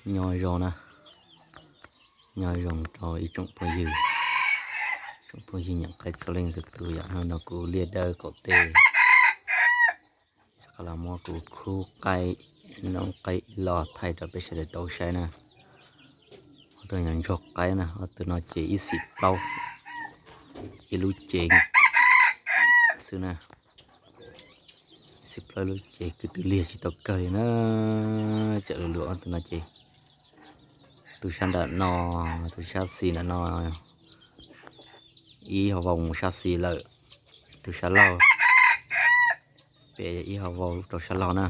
Nyob zoo na, nyob zoo rau ib tsoom phooj ywg, tsoom phooj ywg nyiam qaib txhua leej txhua tus. Yam hnub no kuv liaj dawb qaum teb, rov qab los muab kuv khub qaib, noob qaib ib lo thaij rau peb sawv daws tau saib na. Ob tug nyob ntsuag qaib na, ob tug no ces ib xim plaub, ib lub cev xwb na. Ib xim plaub lub cev kwv tw liag tsis tau kawg li na. Txawm lus lus ob tug no ces tus sab nram no, tus sab xis nram no ib ho vau mus sab xis lawm, tus sab laug pem ib ho vau rau sab laug na.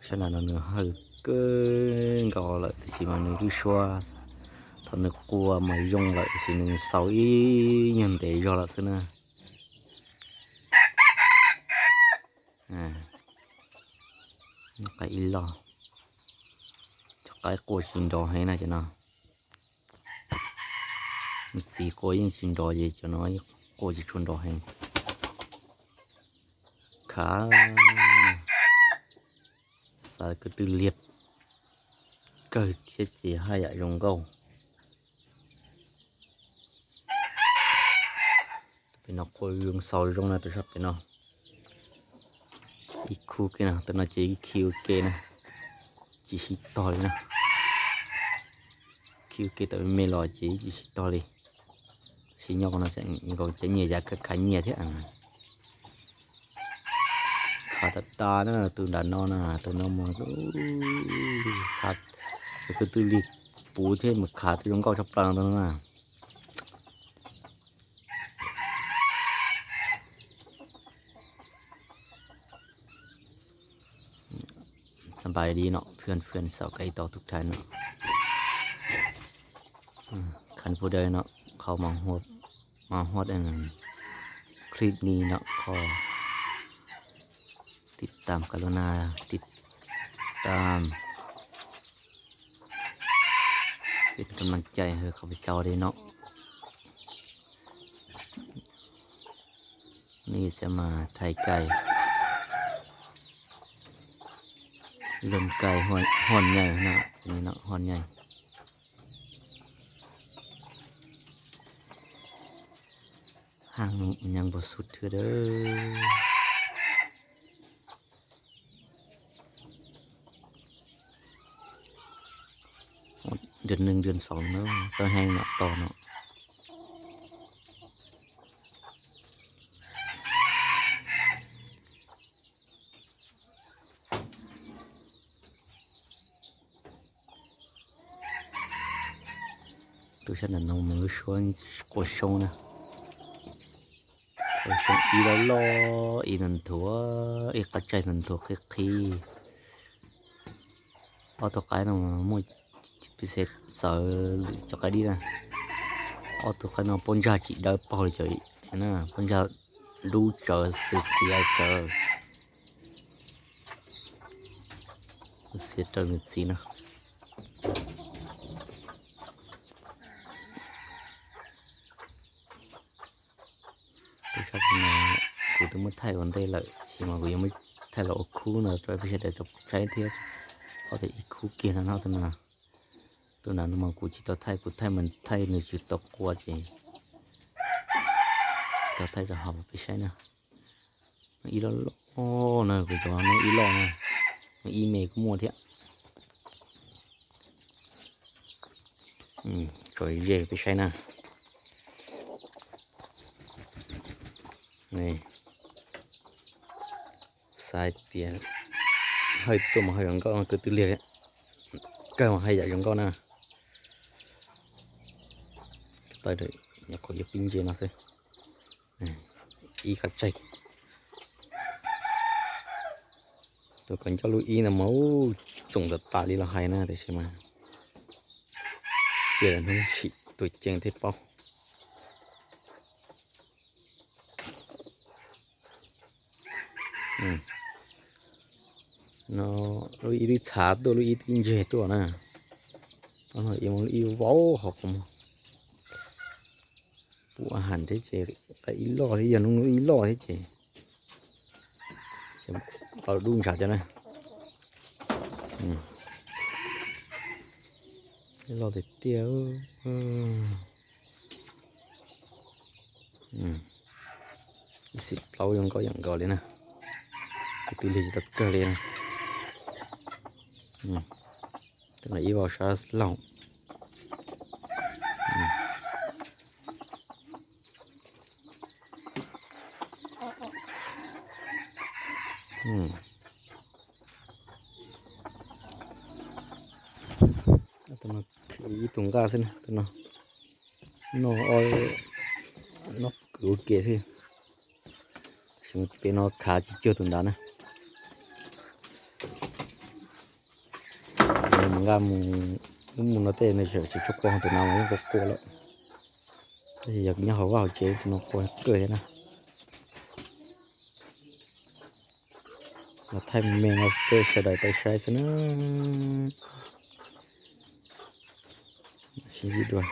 Sab nram no nws hawj kawg nkaus lawm tiam sis mas nws lub suab, thaum nws qua mas zoo lawm tiam sis nws xaus ib nyuag ntev zog lawm xwb na. Qaib ib loj, cov qaib qua tsis nrov heev na cov no. Txiv qua yeej tsis nrov ces cov no qua tsis tshua nrov heev. Khav, xav kwv tw liag kawg thiab ces haj yam zoo nkauj. Pem no qua zoo xaus zoo na, tus sab pem no. Ib khub kiag no, tus no ces ib khi ua ke na, tsis sib tog li na. Khi ua ke tau me los ces tsis sib tog li. Tab sis nyob qhov no nkaus cov nyias yav khav khav nyias thiab. Khav tas tas na, tus nram no na, tus no mus khav, kwv tw liag puv thiab mus khav twb zoo nkauj tshaj plaws no na. Sawv daws li no, phiaj phiaj xaus kais tau tus thaiv no. Khas pub dawb no, qhov mas huab, mas huab dawb no, clip ni no, qhov tiv tam ka lu na, tiv tam, peb kab laj cai hawm qhov peb xaus li no. Nws txawm mas thaiv kais, lub kais huaj nyaim no, huaj nyaim. Haj nyav npaum xub thwb dawb. Dua neeg dua xaus na, tau heev no to no. Tus sab nram no mas lub suab qua xyoob na. Qua xyoob ib loj loj ib nthuav nthuav, ib qab tsaig nthuav nthuav qhib qhib. Ob tug qaib no muaj pes xev txawv lwm cov qaib dib na. Ob tug qaib no pob ntsag tsis dawb paug li cov, pob ntsag dub tsawv xiav xiav tsawv, xiav raws nws txiv na. Tus sab no kuv twb muab thaij ua ntej lawm tiam sis mas kuv yuav muab thaij los ua khub no rau peb sawv daws tau saib thiab. Ob tug ib khub kiag no, tus nram no mas kuv tsis tau thaij, kuv thaij mas thaij nws tsis tau qua ces tau thaij rau hauv peb saib na. Ib loj loj na, kuv cov no ib loj na, ib me kuj muaj thiab. Tso ze peb saib na. Xav hais tias hawj tuaj mas hawj zoo nkauj, kwv tw liag kawg mas haj yam zoo nkauj na. Tawm nyuam qhuav yuav pib ntse no xwb. Ib qab tsaig. Tus kav ncauj lub ib no mas txoom tas tas li los hais na, tiam sis mas cia hnub sim tus ceev thiaj paub. No lub ib twb txhav tuaj, lub ib twb ntseg tuaj na. Lub ib vau hauv qhov muag. Pub a has thiab ces qaib ib loj thiab, yog hnub ib loj thiab ces tau dub ntshav cov na. Loj tiag tiag. Ib xim plaub zoo nkauj yam nkaus li na. Tus twg lig tsis tau kawg li na. Tus no ib vau sab laug. Tus no khwv ib tug nqaj xwb na, tus no noj, noj kwv ua ke xwb. Pem no khav tsis cuag tus nrad na. Mus nqaj mus, mus no tej tsis tshua qua, tus no mas yeej qua qua lawm. Tab sis yog nyob hauv vaj hauv tsev tus no qua kawg thiab na. Los thaij me me no peb sawv daws tau saib xwb na. Sib ntsib dua.